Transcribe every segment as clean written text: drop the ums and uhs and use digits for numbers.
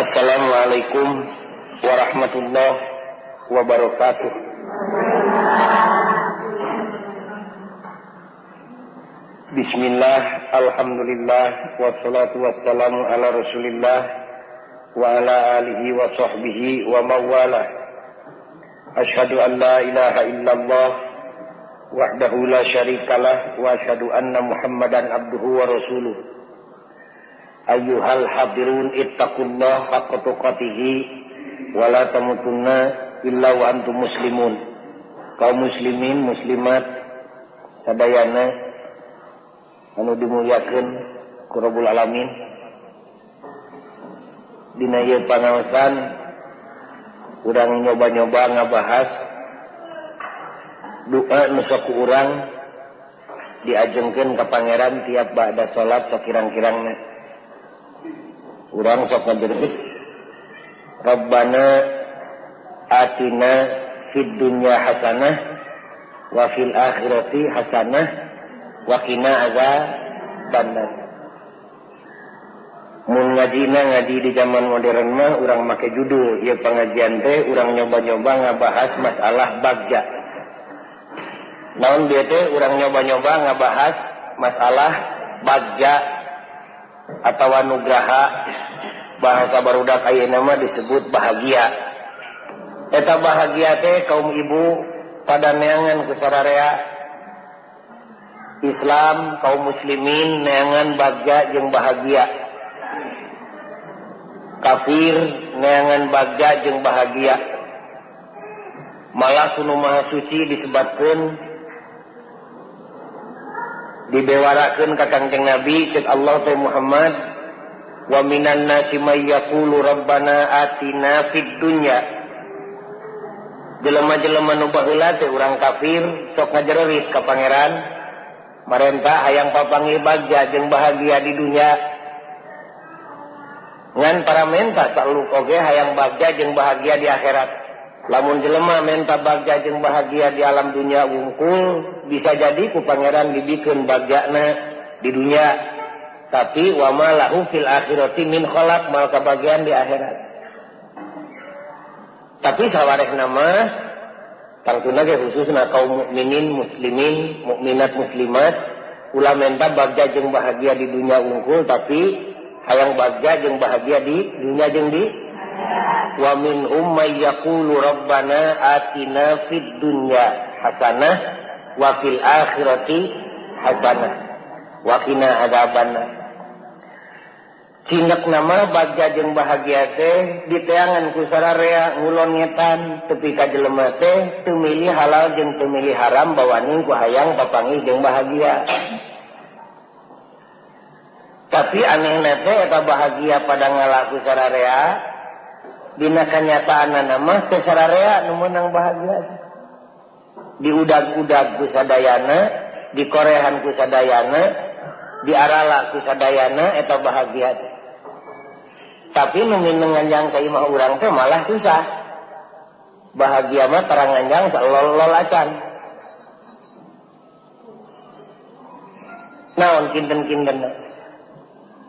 Assalamualaikum warahmatullahi wabarakatuh. Bismillah, alhamdulillah, wassalatu wassalamu ala rasulillah wa ala alihi wa sahbihi wa mawalah. Ashhadu an la ilaha illallah wahdahu la syarikalah wa ashhadu anna muhammadan abduhu wa rasuluh. Ayyuhal hadirun ittaqullah haqqa tuqatihi wa la tamutunna illa wa antum muslimun. Kaum muslimin muslimat sadayana anu dimuliakeun ku Rabbul Alamin. Dina ieu pangaosan urang nyoba-nyoba ngabahas doa nu sok ku urang diajengkeun ka pangeran tiap ba'da salat sakirang-kirangna. Urang sok ngajerit Rabbana atina fid dunya hasanah wa fil akhirati hasanah wa qina azabannar. Mun ngajina ngaji di zaman modern mah urang make judul ieu pengajian teh urang nyoba-nyoba ngabahas masalah bagja. Naon dieu teh urang nyoba-nyoba ngabahas masalah bagja atau anugraha, bahasa barudak ayeuna mah disebut bahagia. Eta bahagia teh kaum ibu pada neangan ku sararea Islam, kaum muslimin neangan bagja jeung bahagia. Kafir neangan bagja jeung bahagia. Malah ku nu Maha Suci disebatkeun dibewarakeun ka Kangjeng Nabi ceuk Allah teh Muhammad wa minan nasi may yaqulu rabbana atina fid dunya. Jelema-jelema nu baheula teh urang kafir sok ngajererit ka pangeran marenta hayang papanggih bagja jeung bahagia di dunya. Ngan para menta saluk oge hayang bagja jeung bahagia di akhirat. Lamun jelema menta bagja jeung bahagia di alam dunia wungkul bisa jadi ku pangeran dibikeun bagjana di dunia, tapi wa ma lahu fil akhirati min khalaq, mal kabagian di akhirat. Tapi sawarehna mah tangtuna ge khususna kaum mukminin muslimin mukminat muslimat ulah menta bagja jeung bahagia di dunia wungkul, tapi hayang bagja jeung bahagia di dunia jeung di wa minhum may yaqulu rabbana atina fid dunya hasanah wa fil akhirati hasanah wa qina adzabannar. Cinek nama bagja jeung bahagia teh diteangan ku sararea ngulon ngetan tepi ka jelema teh teu milih halal jeung teu milih haram bawaning ku hayang papanggih jeung bahagia. Tapi anehna teh eta bahagia pada ngalaku sararea dina kanyataanna mah teu sararea nu meunang bahagia. Diudag-udag ku sadayana, dikorehan ku sadayana, diarala ku sadayana eta bahagia teh. Tapi nu nganjang ka imah urang teh malah susah. Bahagia mah tarang nganjang salol-lol acan. Naon kinten-kintenna?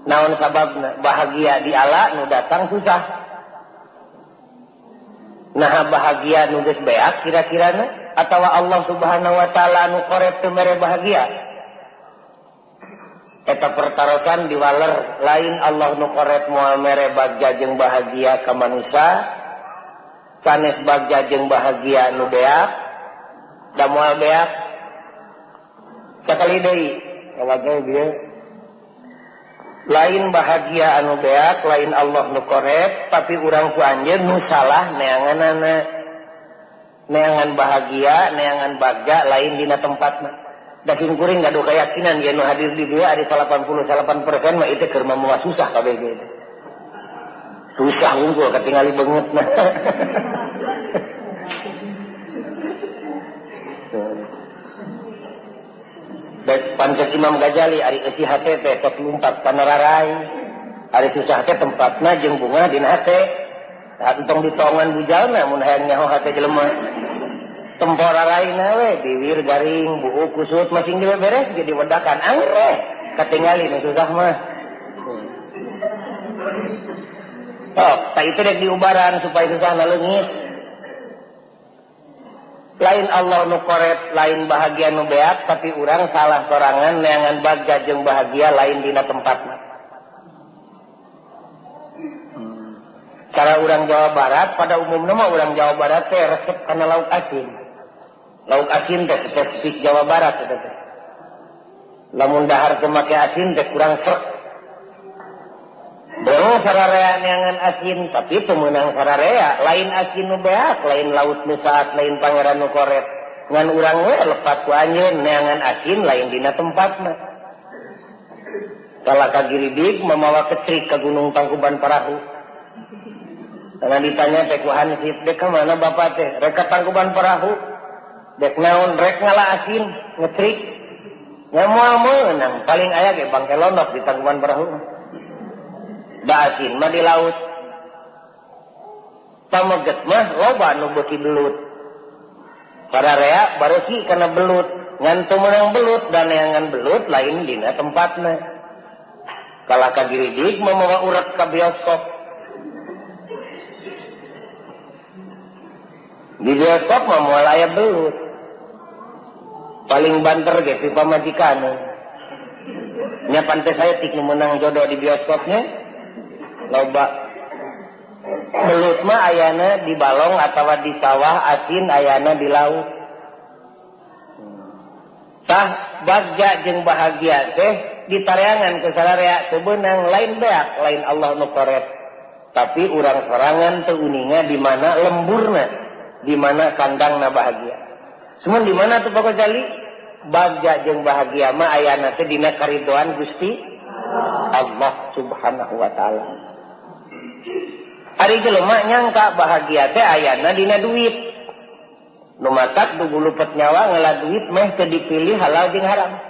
Naon sababna? Bahagia di ala nu datang susah. Nah bahagia nu geus beak kira-kirana atawa Allah Subhanahu wa taala nu korep teu mere bahagia. Eta pertarosan diwaler lain Allah nu korep moal mere bagja jeung bahagia ka manusia, sanes bagja jeung bahagia nu beak da moal beak. Sakali deui kawagel dieu lain bahagia anu beak, lain Allah nu korep, tapi urang ku anjeun nu salah neanganana. Neangan bahagia, neangan bagja lain dina tempatna. Da singkuring gaduh keyakinan yen nu hadir di dieu ari 88% mah itu keur mawa susah kabeh ge. Susah wungkul katingali beungeutna. Pancet Imam Ghazali ari eusi hate teh sok lumpat panararai, ari susah teh tempatna jeung bunga dina hate. Entong ditongan bujalna mun hayang nyaho hate jelema. Temporaraina we biwir garing buuk kusut masing ge beres ge diwedakan angre katingali nu susah mah. Sok, tak itu dek diubaran supaya susahna leungit. Lain Allah nu koret, lain bahagia nu beak, tapi urang salah sorangan neangan bagja jeung bahagia lain dina tempatna. Cara urang Jawa Barat pada umumna mah urang Jawa Barat teh resep kana lauk asin. Lauk asin teh spesifik Jawa Barat eta teh. Lamun dahar teu make asin teh kurang srek. Beuh sararea neangan asin, tapi teu meunang sararea, lain asin nu beak, lain laut nu saat, lain pangeran nu koret. Ngan urang we lepat ku anjeun neangan asin lain dina tempatna. Kalah ka Giridig mamawa kecrik ka Gunung Tangkuban Parahu. Karena ditanya teh ku hansip, dek ka mana bapak teh? Rek ka Tangkuban Parahu. Dek naon? Rek ngala asin, ngecrik. Nya moal meunang, paling aya ge bangke londok di Tangkuban Parahu. Da asin mah di laut. Pameget mah loba nu beuki belut. Sararea bareuki kana belut, ngan teu meunang belut dan neangan belut lain dina tempatna. Kalah ka Giridig mamawa urat ka bioskop. Di bioskop mah moal aya belut. Paling banter ge ti pamajikan. Nya pantes saya tik nu meunang jodoh di bioskopnya. Loba belut mah ayana di balong atawa di sawah, asin ayana di laut. Tah bagja jeung bahagia teh ditareangan ku sararea teu beunang, lain beak, lain Allah nu koret. Tapi urang sorangan teu uninga di mana lemburna, di mana kandangna bahagia. Cuman di mana tuh Pak Ghazali? Bagja jeung bahagia mah ayana teh dina karidoan Gusti Allah Subhanahu wa taala. Ari jelema nyangka bahagia teh ayana dina duit. Nu matak dugu lupet nyawa ngala duit meh teu dipilih halal jeung haram.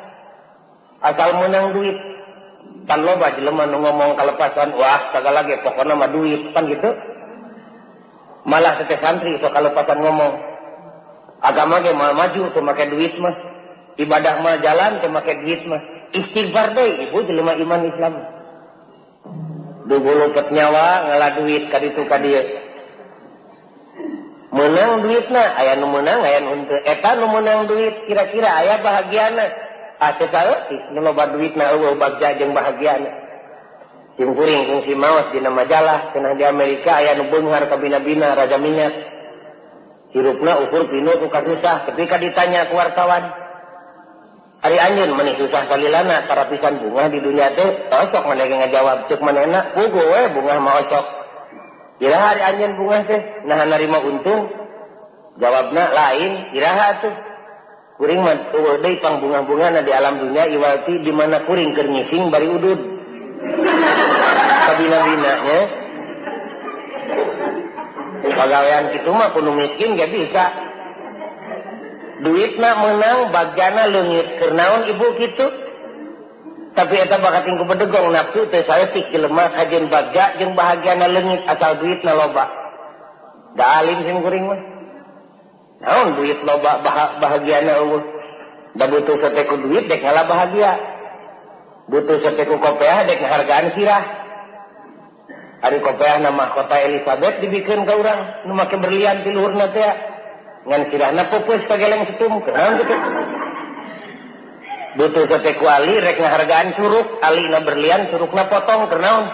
Asal meunang duit. Pan loba jelema nu ngomong kalepasan, wah sagala ge pokona mah duit, pan gitu. Malah teh santri sok kalepasan ngomong. Agama ge moal maju teu make duit mah. Ibadah mah jalan teu make duit mah. Istighfar deui ibu jelema iman Islam. Dugu lupet nyawa ngala duit ka ditu ka dieu. Meunang duitna, aya nu meunang aya nu henteu. Eta nu meunang duit kira-kira aya bahagiana. Ah teu saeutik nu loba duitna eueuh bagja jeung bahagiana. Simkuring kungsi maos dina majalah cenah di Amerika aya nu beunghar ka bina-bina raja minyak. Hirupna ukur pinuh ku kasusah ketika ditanya ku wartawan. Ari anjeun meni susah salilana tarapisan bunga di dunia teh osok maneh ge ngajawab ceuk manehna puguh we bunga mah osok. Iraha ari anjeun bunga teh naha narima untung? Jawabna lain, iraha atuh. Kuring mah eueuh deui pangbungah-bungahna di alam dunia iwati di mana kuring keur ngising bari udud. Kabina-bina nya. Pagawean kitu mah kudu miskin ge bisa. Duitna menang, bagjana leungit. Keur naon ibu kitu? Tapi eta bakating ku bedegong nafsu teh saeutik jelema kajeun bagja jeung bahagiana leungit asal duitna loba. Da alim sim kuring mah. Naon duit loba bahagiana eueuh. Da butuh sate ku duit dek ngala bahagia. Butuh sate ku kopeah dek ngahargaan sirah. Ari kopeah nama kota Elizabeth dibikeun ka urang nu make berlian ti luhurna teh. Ngan sirahna pupus kageleng setum kunaon kitu. Butuh sate ku ali rek ngahargaan curug, alina berlian curugna potong kunaon.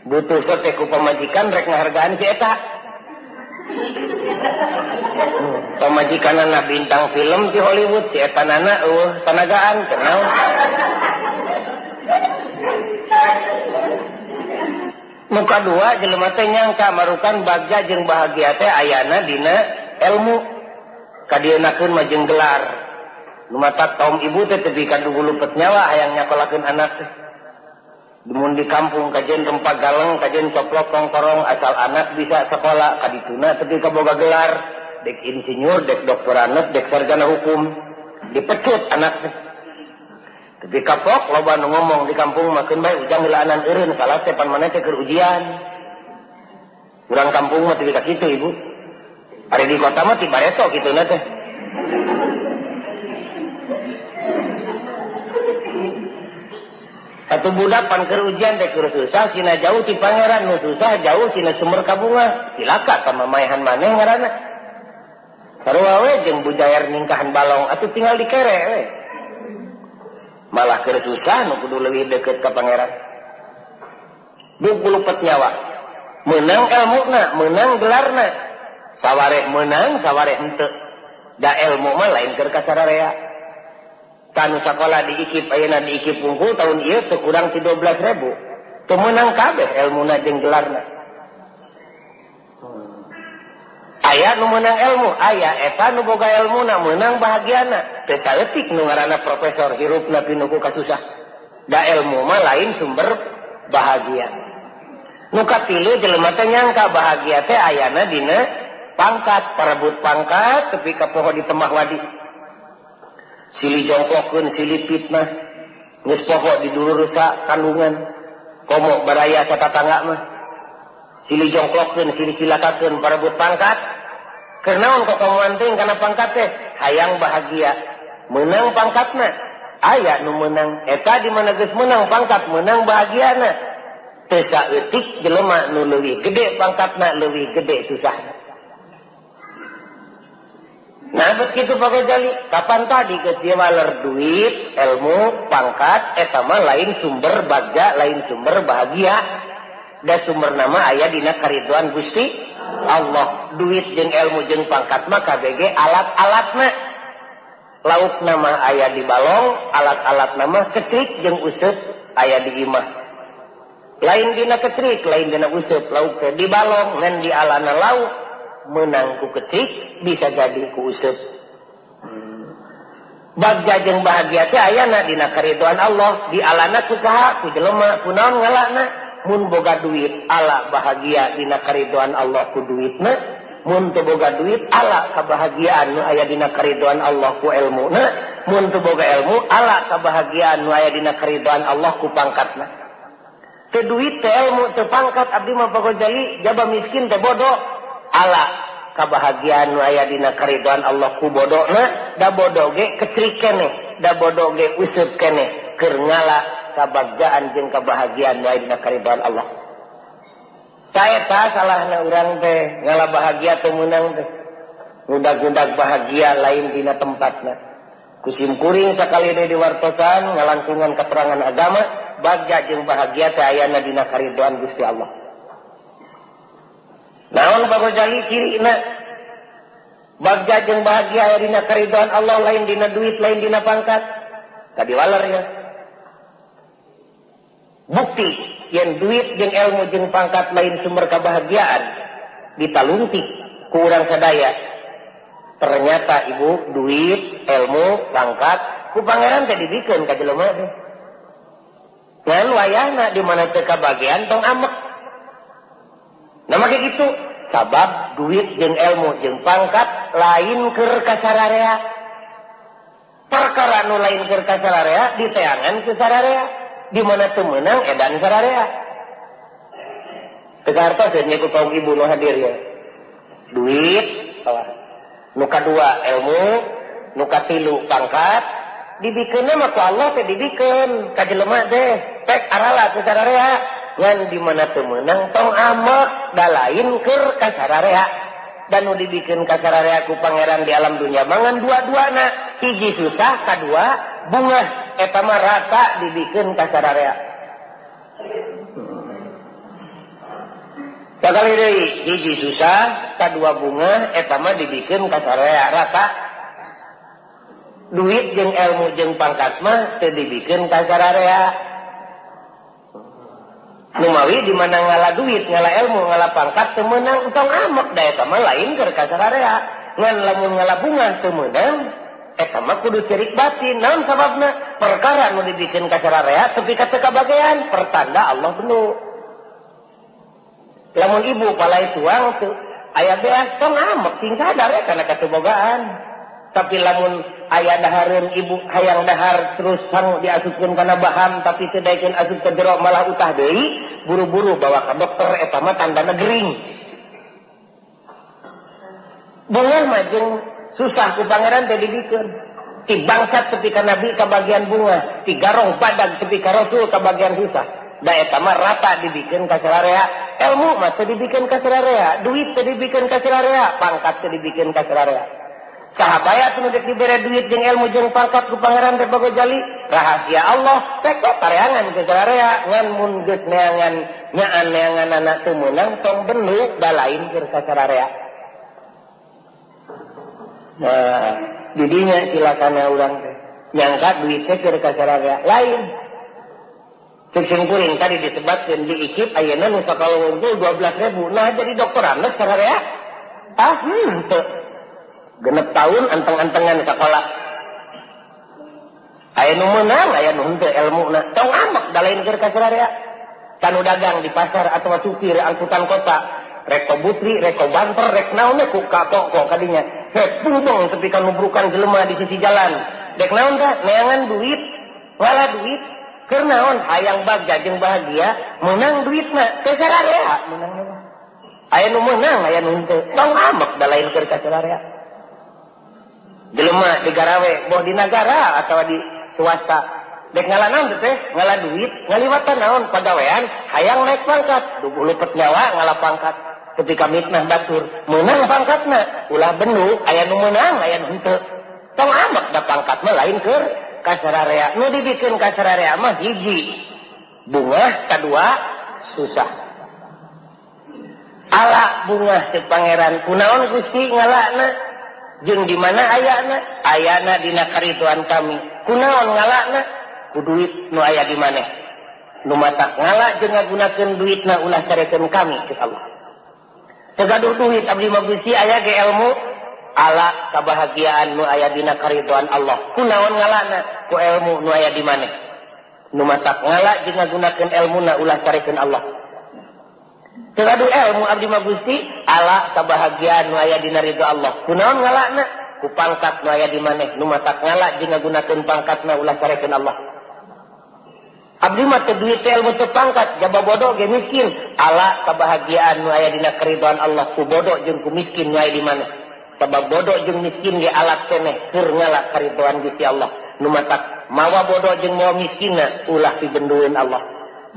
Butuh sate ku pamajikan rek ngahargaan si eta. Pamajikanana bintang film di Hollywood, si eta nana eueuh tanagaan kunaon. Muka dua jelema teh nyangka marukan bagja jeung bahagia teh ayana dina ilmu kadieunakeun mah jeung gelar. Nu matak kaum ibu teh tepi ka dugu lupet nyawa hayang nyakolakeun anak teh. Mun di kampung kajeun rempah galeng kajeun coplok kongkorong asal anak bisa sekolah kadituna tepi ka boga gelar, dek insinyur, dek doktoranus, dek sarjana hukum, dipecut anak teh. Tapi kapok loba nu ngomong di kampung mah keun bae ujang heulaanan eureun salah teh pan maneh teh keur ujian. Urang kampung mah teu ka kitu ibu. Ari di kota mah ti bareto kituna teh. Satu budak pan keur ujian teh keur susah sina jauh ti pangeran nu susah jauh sina sumber kabunga cilaka ka mamaehan maneh ngaranna. Sarua we jeung bujair ningkahan balong atuh tinggal dikere we. Malah keur susah nu kudu leuwih deukeut ka pangeran. Dugulupet nyawa. Meunang elmuna, meunang gelarna. Sawareh meunang, sawareh henteu. Da elmu mah lain keur kasararea. Kanu sakola diikip ayeuna diikip wungkul tahun ieu teu kurang ti 12.000. Teu meunang kabeh elmuna jeung gelarna. Aya nu meunang ilmu, aya eta nu boga elmuna meunang bahagiana. Teu saeutik nu ngaranna profesor hirupna pinuh ku kasusah. Da elmu mah lain sumber bahagia. Nu katilu jelema teh nyangka bahagia teh ayana dina pangkat, parebut pangkat tepi ka poho di temah wadi. Silih jongkokeun, silih fitnah, geus poho di dulur rusak kandungan, komo baraya satatangga mah. Silih jongklokeun, silih cilakakeun parebut pangkat. Keur naon kok komoan teuing kana pangkat teh? Hayang bahagia. Meunang pangkatna, aya nu meunang. Eta di mana geus meunang pangkat, meunang bahagiana. Teu saeutik jelema nu leuwih gede pangkatna, leuwih gede susahna. Nah, begitu Pak Ghazali, kapan tadi geus waler duit, ilmu, pangkat, eta mah lain sumber bagja, lain sumber bahagia. Da sumber nama aya dina kariduan Gusti Allah. Duit jeung ilmu jeung pangkat mah KBG alat-alatna. Lauk nama aya di balong, alat-alat nama ketrik jeung useup aya di imah. Lain dina ketrik, lain dina useup, lauk teh di balong ngan di alana lauk. Menang ku ketrik bisa jadi ku useup. Bagja jeung bahagia teh ayana dina kariduan Allah, di alana ku saha, ku jelema, ku naon ngalana. Mun boga duit ala bahagia dina kariduan Allah ku duitna, mun teu boga duit ala kabahagiaan nu aya dina kariduan Allah ku elmuna, mun teu boga ilmu ala kabahagiaan nu aya dina kariduan Allah ku pangkatna. Teu duit teu ilmu teu pangkat abdi mah Pak Ghazali jaba miskin teh bodoh. Ala kabahagiaan nu aya dina kariduan Allah ku bodona, da bodo ge kecrik keneh, da bodo ge useup keneh, keur ngala kabagjaan jeung kabahagiaan nu aya dina kariduan Allah. Saeta salahna urang teh ngala bahagia teu meunang teh. Ngudag-ngudag bahagia lain dina tempatna. Ku simkuring sakali deui diwartosan ngalangkungan keterangan agama, bagja jeung bahagia teh ayana dina kariduan Gusti Allah. Naon Pak Ghazali cirina bagja jeung bahagia aya dina kariduan Allah lain dina duit lain dina pangkat. Tadi waler ya. Bukti yen duit jeung ilmu jeung pangkat lain sumber kebahagiaan ditalungtik ku urang sadaya. Ternyata ibu duit, ilmu, pangkat ku pangeran teh dibikeun ka jelema teh. Ngan wayahna di mana teu kabagian tong amek. Nah make gitu, sabab duit jeung ilmu jeung pangkat lain keur kasararea. Perkara nu lain keur kasararea diteangan ku sararea. Di mana teu meunang edan sararea. Teu hartos nya ku kaum ibu nu hadir ya. Duit, nu kadua ilmu, nu katilu pangkat, dibikeunna mah ku Allah teh dibikeun ka jelema teh, pek arala ku sararea. Ngan di mana teu meunang tong amek da lain keur kasararea. Dan nu dibikeun kasararea ku pangeran di alam dunia mangan dua-duana, hiji susah kadua bungah. Eta mah rata dibikeun kasararea. Sakali deui hiji susah kadua bunga eta mah dibikeun kasararea rata. Duit jeung ilmu jeung pangkat mah teu dibikeun kasararea. Numawi di mana ngala duit, ngala ilmu, ngala pangkat teu meunang tong amek da eta mah lain keur kasararea. Ngan lamun ngala bunga teu meunang eta mah kudu cerik batin. Naon sababna? Perkara nu dibikeun kasararea tepi ka teu kabagean, pertanda Allah benu. Lamun ibu palai tuang teu aya beas tong amek sing sadar ya kana katubogaan. Tapi lamun aya dahareun ibu hayang dahar terus sang diasupkeun kana baham tapi teu daekeun asup ka jero malah utah deui, buru-buru bawa ka dokter eta mah tandana gering. Bunga mah jeung susah ku pangeran teh dibikeun. Ti bangsat tepi ka nabi kabagian bunga, ti garong badag tepi ka rasul kabagian susah. Da eta mah rata dibikeun ka sararea, ilmu mah teu dibikeun ka sararea, duit teu dibikeun ka sararea, pangkat teu dibikeun ka sararea. Saha bae atuh nu dek dibere duit jeung ilmu jeung pangkat ku Pangeran teh Bagojali, rahasia Allah teh pareangan ke sararea ngan mun geus neangan nyaan neanganana teu meunang tong benuk da lain keur ka sararea. Nah, didinya cilakana urang teh nyangka duit teh keur ka sararea lain. Cek kuring tadi disebatkeun di IKIP ayeuna nu sakola unggul 12.000. Nah jadi doktorandes sararea. Ah henteu. Genep tahun anteng-antengan sekolah. Aya nu meunang, aya nu henteu elmuna. Tong amek da lain keur ka sararea. Kanu dagang di pasar atawa supir angkutan kota, rek kobutri, rek kobanter, rek naon ku ka kok kadinya. Rek pundong tepi ka nubrukan jelema di sisi jalan. Dek naon tah? Neangan duit, ngala duit, keur naon hayang bagja jeung bahagia, meunang duitna teu sararea meunang mah. Aya nu meunang, aya nu henteu. Tong amek da lain keur ka sararea. Jelema di garawe boh di nagara atau di swasta dek ngala naon teh ngala duit ngaliwatan naon pagawean hayang naik pangkat duguh lupet nyawa ngala pangkat ketika mitnah batur meunang pangkatna ulah benuk aya nu meunang aya nu henteu tong amek da pangkat mah lain keur ka sararea nu dibikeun ka sararea mah hiji bungah kadua susah ala bungah teh pangeran kunaon Gusti ngalana jeung di mana ayana? Ayana dina karituan kami. Kunaon ngalana? Ku duit nu aya di maneh. Nu matak ngala jeung ngagunakeun duitna ulah carekeun kami cek Allah. Teu gaduh duit abdi mah Gusti aya ge ilmu ala kabahagiaan nu aya dina karituan Allah. Kunaon ngalana? Ku ilmu nu aya di maneh. Nu matak ngala jeung ngagunakeun elmuna ulah carekeun Allah. Teu gaduh ilmu abdi mah Gusti ala kabahagiaan nu aya dina ridho Allah. Kunaon ngalana? Ku pangkat nu aya di maneh. Nu matak ngala jeung ngagunakeun pangkatna ulah carekeun Allah. Abdi mah teu duit teh ilmu teu pangkat, jaba bodoh ge miskin. Ala kabahagiaan nu aya dina keridhaan Allah ku bodoh jeung ku miskin nu aya di maneh. Sabab bodoh jeung miskin ge alat keneh keur ngala karidhaan Gusti Allah. Nu matak mawa bodoh jeung mawa miskinna ulah pibendueun Allah.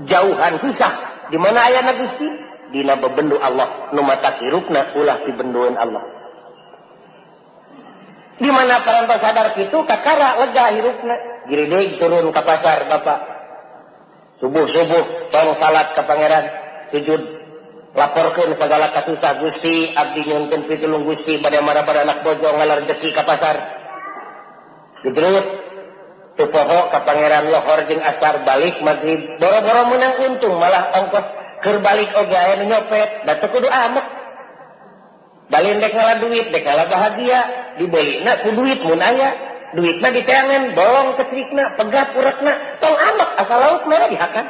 Jauhan susah di mana ayana Gusti? Dina bebendu Allah nu matak hirupna ulah pibendueun Allah. Di mana parantos sadar kitu kakara lega hirupna. Girideg turun ka pasar bapak. Subuh-subuh tong salat ka pangeran, sujud laporkeun sagala kasusah Gusti abdi nyunkeun pitulung Gusti bade marabar anak bojo ngalar rezeki ka pasar. Gedrut teu poho ka pangeran lohor jeung asar balik magrib boro-boro meunang untung malah ongkos keur balik oge aya nu nyopet da teu kudu amek. Balin dek ngala duit dek ngala bahagia dibelina ku duit mun aya duitna diteangan bolong ketrikna pegat urekna tong amek asal laukna dihakan.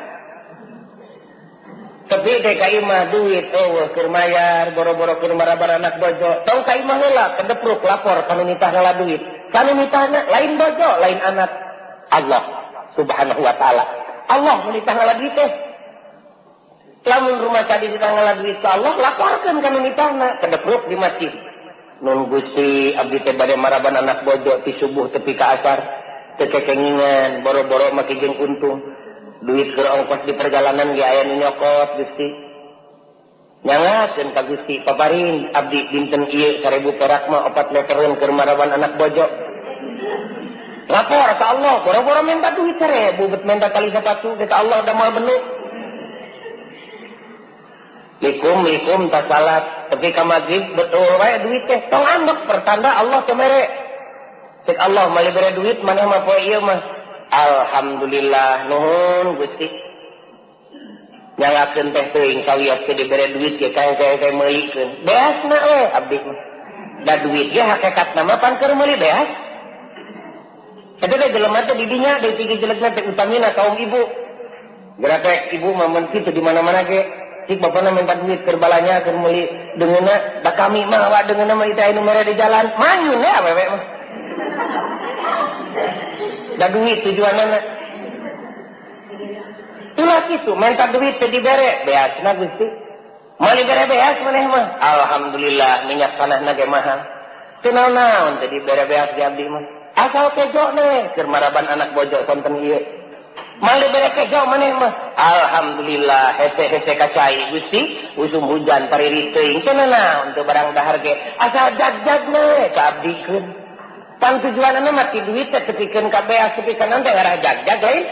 Tapi dek ka imah duit eueuh keur mayar boro-boro keur marabar anak bojo tong ka imah heula kedepruk lapor kanu nitah ngala duit kanu nitahna lain bojo lain anak Allah subhanahu wa ta'ala. Allah nu nitah ngala duit teh. Lamun rumah tadi ditah ngala duit ka Allah laporkeun kanu nitahna kedepruk di masjid. Nun Gusti abdi teh bade maraban anak bojo ti subuh tepi ka asar teu kekengingan boro-boro make jeung untung duit keur ongkos di perjalanan ge aya nu nyokot Gusti nyangakeun ka Gusti paparin abdi dinten ieu 1000 perak mah 4 metereun keur maraban anak bojo. Lapor ka Allah boro-boro minta duit 1000 bet minta tali sepatu ke Allah da moal benuk. Likum likum tak salat tapi ka magrib betul wae duit teh tong ambek pertanda Allah teu mere. Cek Allah mah bere duit maneh mah poe ieu mah alhamdulillah nuhun Gusti. Nyalakeun teh teuing sawios teh dibere duit ge kae saya meulikeun. Beasna we abdi mah. Da duit ge hakikatna mah pan keur meuli beas. Eta teh jelema teh di dinya deui tinggi jelegna teh utamina kaum ibu. Gerak ibu mah mun kitu di mana-mana ge. Cik bapana minta duit keur balanya keur meuli deungeunna da kami mah wa deungeunna mah itu anu mere di jalan manyun ya awewe mah. Da duit tujuanana. Ulah kitu minta duit teu dibere beasna Gusti. Moal dibere beas maneh mah. Alhamdulillah minyak tanahna ge mahal. Teu naon-naon teu dibere beas di abdi mah. Asal kejo nih keur maraban anak bojo sonten ieu. Mal dibere kejo maneh mah. Alhamdulillah hese-hese ka cai Gusti, usum hujan pariris teuing teu nanaon teu barang dahar ge. Asal jag-jag we ka abdikeun. Pan tujuanna mah ti duit teh tepikeun ka beas tepikeun naon teh ngarah jag-jag lain.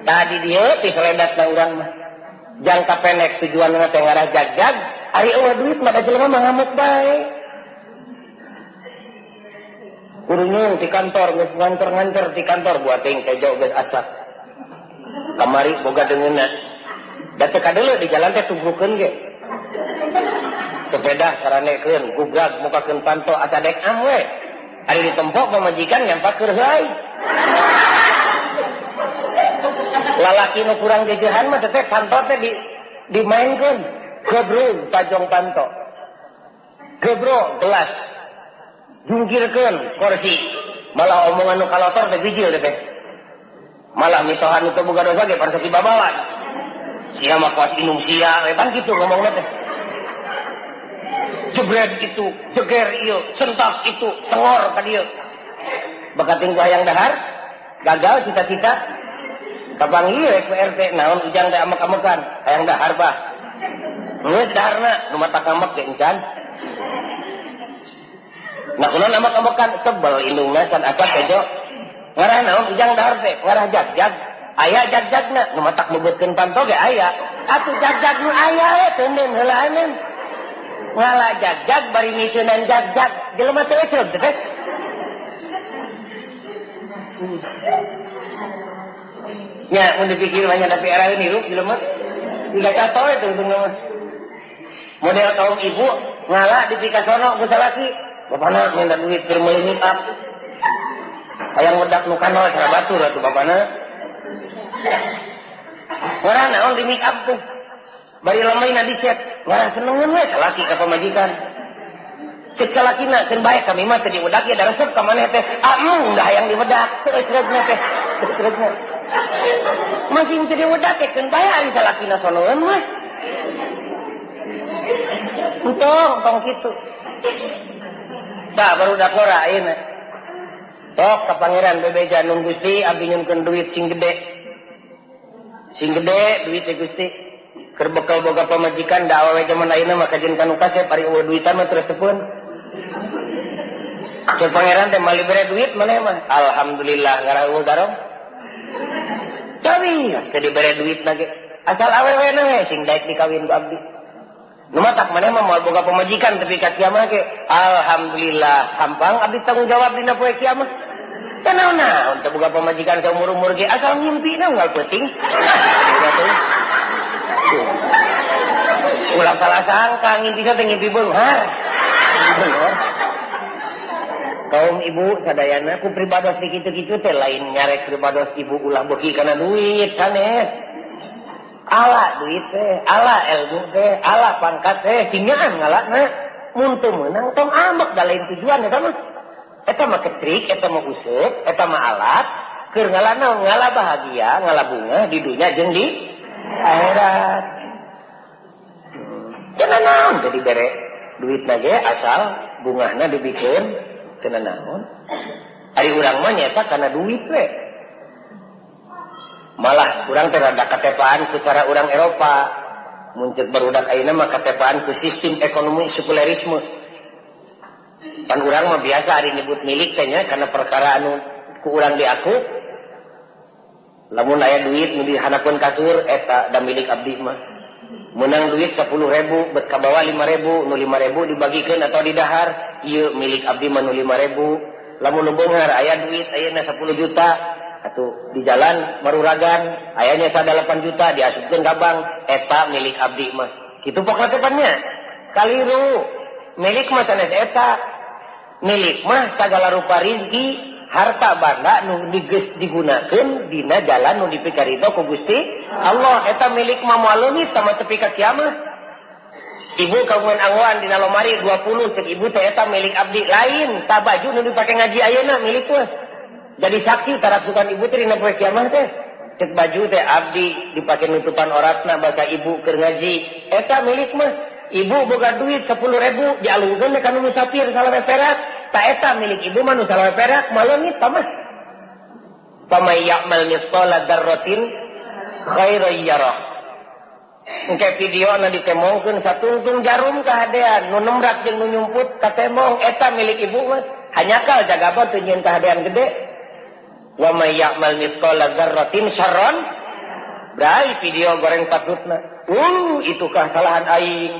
Tadi dieu ti seledatna urang mah. Jangka pendek tujuanna teh ngarah jag-jag, ari eueuh duit mah da jelema mah ngamuk bae. Kurunyung di kantor, geus nganter-nganter di kantor buat teuing kejo geus asak. Kamari boga deungeunna. Da teu kadeuleu di jalan teh tunggukeun ge. Sepeda saranekeun, gugag mukakeun panto asa dek am we. Ari ditempok pamajikan nyampak keur heulai. Lalaki nu kurang jejehan mah teh panto teh dimaenkeun. Gebrung tajong panto. Gebro gelas. Jungkirkeun kursi. Malah omongan nu kalotor teh bijil teh. Malah mitohan nu teu boga dosa ge parsaki babawan. Sia mah kuat inung sia, we pan kitu ngomongna teh. Jebret itu, jeger ieu, sentak itu, tengor ka dieu. Bakating ku hayang dahar, gagal cita-cita. Kapanggih rek RT naon ujang teh amek-amekan, hayang dahar bah. Geus daharna nu matak amek ge encan. Nah kunaon amek-amekan sebel indungna can asak kejo. Ngarah naon ujang dahar teh, ngarah jag-jag. Aya jag-jagna nu matak mebeutkeun panto ge aya. Atuh jag-jag nu aya we teuneun heulaaneun. Ngala jag-jag bari miseunan jag-jag, jelema teh ecreg teh. Nya mun dipikir mah nya tapi era hirup jelema. Tiga katoe teh tungtungna mah. Model kaum ibu ngala dipikasono ku salaki. Bapana minta duit keur meuli make up. Hayang wedak nu kanol cara batur atuh bapana. Ngarah naon di make up tuh. Bari lamaina dicet, ngarah senengeun we salaki ka pamajikan. Cek salakina keun bae kami mah teu diwedak ya da resep ka maneh teh. Ah dah hayang diwedak teu ecregna teh. Ecregna. Masih teu diwedak teh keun bae ari salakina sonoeun mah. Entong tong kitu. Tah barudak lora ayeuna. Tok ka pangeran bebeja nun Gusti abdi nyunkeun duit sing gede. Sing gede duit teh Gusti. Keur bekal boga pamajikan da awewe jaman ayeuna mah kajeun kanu kasep ari eueuh duitan mah teu resepkeun. Cek pangeran teh mali bere duit maneh mah. Alhamdulillah ngarah eueuh garong. Tapi teu dibere duit lagi. Asal awewe na we sing daek dikawin ku abdi. Nu matak maneh mah moal boga pamajikan tepi ka kiamah ge. Alhamdulillah hampang abdi tanggung jawab dina poe kiamah. Teu naon-naon teu boga pamajikan saumur-umur ge asal ngimpina unggal peuting. Ulah salah sangka ngimpina teh ngimpi beunghar. Kaum ibu sadayana ku pribados di kitu-kitu teh lain nyarek pribados ibu ulah beuki kana duit sanes. Ala duit teh, ala ilmu teh, ala pangkat teh, singaan ngalana. Mun teu meunang tong ambek da lain tujuan eta mah. Eta mah ketrik, eta mah useup, eta mah alat keur ngalana ngala bahagia, ngala bunga di dunya jeung di akhirat. Teu naon teh dibere duitna ge asal bungahna dibikeun teu naon. Ari urang mah nyaeta kana duit we. Malah urang teh rada katepaan ku cara urang Eropa. Mun ceuk barudak ayeuna mah katepaan ku sistem ekonomi sekulerisme. Pan urang mah biasa ari nyebut milik teh nya kana perkara anu ku urang diaku. Lamun aya duit nu dihanapeun kasur eta da milik abdi mah. Menang duit 10.000 bet kabawa 5.000 nu 5.000 dibagikeun atau didahar ieu milik abdi mah nu 5.000. Lamun nu beunghar aya duit ayeuna 10 juta atuh di jalan maruragan ayanya sada 8 juta diasupkeun ka bank eta milik abdi mah. Kitu pokna teh pan nya. Kaliru milik mah sanes eta. Milik mah sagala rupa rizki harta banda nu digeus digunakeun dina jalan nu dipikarido ku Gusti Allah eta milik mah moal leungit sama tepi ka kiamah. Ibu kagungan anggoan dina lomari 20 cek ibu teh eta milik abdi lain ta baju nu dipake ngaji ayeuna milik mah. Jadi saksi tarapsukan ibu teh dina poe kiamah teh. Cek baju teh abdi dipake nutupan oratna basa ibu keur ngaji eta milik mah. Ibu boga duit 10.000 dialungkeun ka nu musafir salawe perak. Ta eta milik ibu mah nu salawe perak maleungit mah. Pamay ya'mal mithqala dzarratin khairan yarah. Engke videona ditemongkeun satungtung jarum kahadean nu nemrak jeung nu nyumput katemong eta milik ibu mah. Hanyakal jagaba teu nyieun kahadean gede. Wa may ya'mal mithqala dzarratin syarran. Brai video goreng patutna. Itu kesalahan aing.